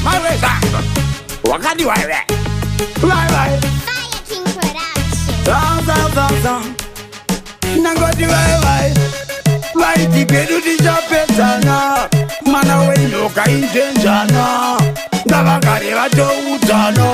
Maiwe wakadi waiwe vai vai. Fire King Production. Za nangoti vai vai vaiti kwedu tichapedzana, mwana wenyoka injenjana, ngavagare vatoudzana.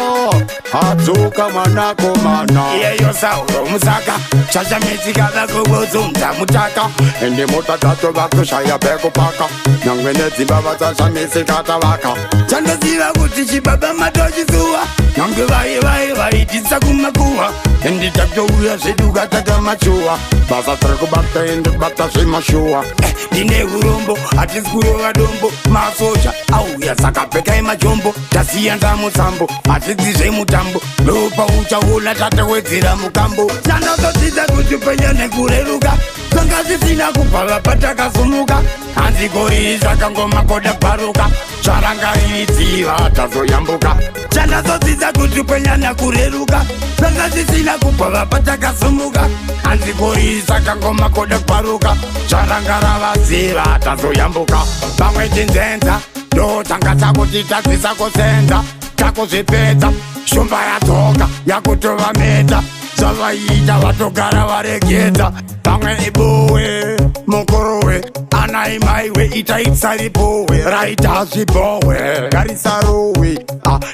Adzoka mwanakomana. Iyeyo Sauro musaka shashamitsika vakukudzunza mutaka. Ende mota dzacho vakushaya pekupaka, nyangwe nedzimba vadzashamisika tavaka. Chandoziva kuti chibaba matochisuwa, nyange vai vai vaitisa kumakuwa, ende tatouya zvedu katakamachuwa. Basa tiri kubata, ende kubata zvemashuwa. Ndine urombo, hatisi kurova dombo, masoja auya saka pfekai majombo. Tasiya nzamutsambo, hatidzi zvemutambo, ndopa uchaona tatowedzera mukambo. Chandotodzidza kuti penya nekureruka zvanga zvisina kubva patakasumuka. Hanzi korisa kangoma koda bharuka, zvarangaridziva tazoyambuka. Chandazodzidza kuti penya nekureruka zvanga zvisina kubva patakasumuka. Hanzi korisa kangoma koda bharuka, zvarangaravadziva tazoyambuka. Pamwe chinzenza ndotanga chakutitadzisa kusenza, takuzvipedza. Shumba yadzoka yakutova meta, zvavaita vatogara varegedza. Pamwe ibuwe mukuruwe ana imaiwe itaitsaripowe raita zvibowe garisarowe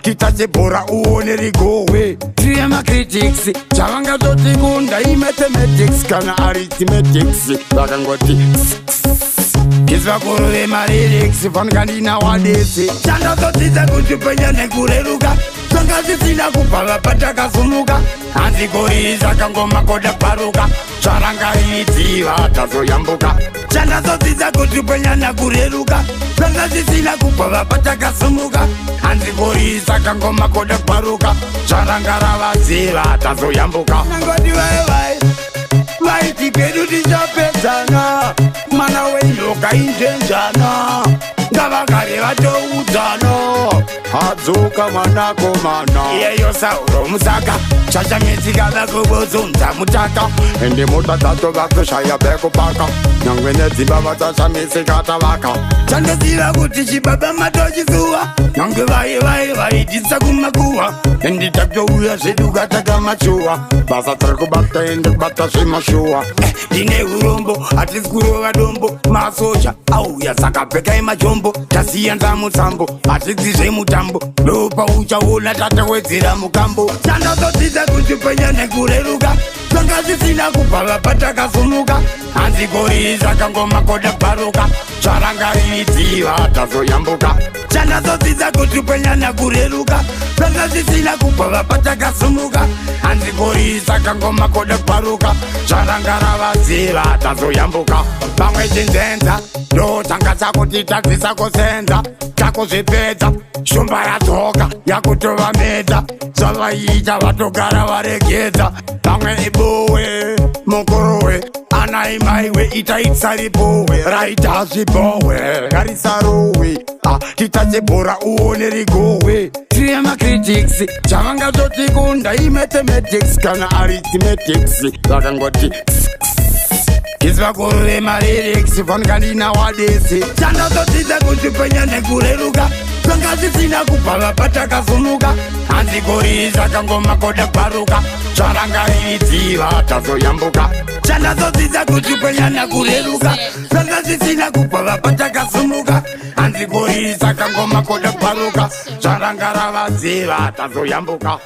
titachibhora uone rigowe. Tiri macritics chavangatoti kunda imathematics kana arithmetics, vakangoti izvakuru vemalyrics fanika ndina wadesi. Chandazodzidza kuti penya nekureruka zvanga zvisina kubva patakasumuka. Hanzi korisa kangoma koda bharuka, zvarangaridziva tazoyambuka. Chandazodzidza kuti penya nekureruka zvanga zvisina kubva patakasumuka. Hanzi korisa kangoma koda bharuka, zvarangaravadziva tazoyambuka. Nangoti vai vai vaiti kwedu tichapedzana, mwana wenyoka injenjana, ngavagare vatoudzana. Adzoka mwanakomana. Iyeyo Sauro musaka shashamitsika vakukudzunza mutaka. Ende mota dzacho vakushaya pekupaka, nyangwe nedzimba vadzashamisika tavaka. Chandoziva kuti chibaba matochisuwa, nyange vai vai vaitisa kumakuwa, ende tatouya zvedu katakamachuwa. Basa tiri kubata, ende kubata zvemashuwa. Ndine urombo, hatisi kurova dombo, masoja auya saka pfekai majombo. Tasiya nzamutsambo, hatidzi zvemutambo, ndopa uchaona tatowedzera mukambo. Chandazodzidza kuti penya nekureruka zvanga zvisina kubva patakasumuka. Hanzi korisa kangoma koda bharuka, zvarangaridziva tazoyambuka. Chandazodzidza kuti penya nekureruka zvanga zvisina kubva patakasumuka. Hanzi korisa kangoma koda bharuka, zvarangaravadziva tazoyambuka. Pamwe chinzenza ndotanga chakutitadzisa kusenza, takuzvipedza. Shumba yadzoka yakutova meta, zvavaita vatogara varegedza. Pamwe ibuwe mukuruwe ana imaiwe itaitsaripowe raita zvibowe garisarowe titachibhora uone rigowe. Tiri macritics chavangatoti kunda imathematics kana arithmetics, vakangoti izvakuru vemalyrics fanika ndina wadesi. Chandazodzidza kuti penya nekureruka zvanga zvisina kubva patakasumuka. Hanzi korisa kangoma koda bharuka, zvarangaridziva tazoyambuka. Chandazodzidza kuti penya nekureruka zvanga zvisina kubva patakasumuka. Hanzi korisa kangoma koda bharuka, zvarangaravadziva tazoyambuka.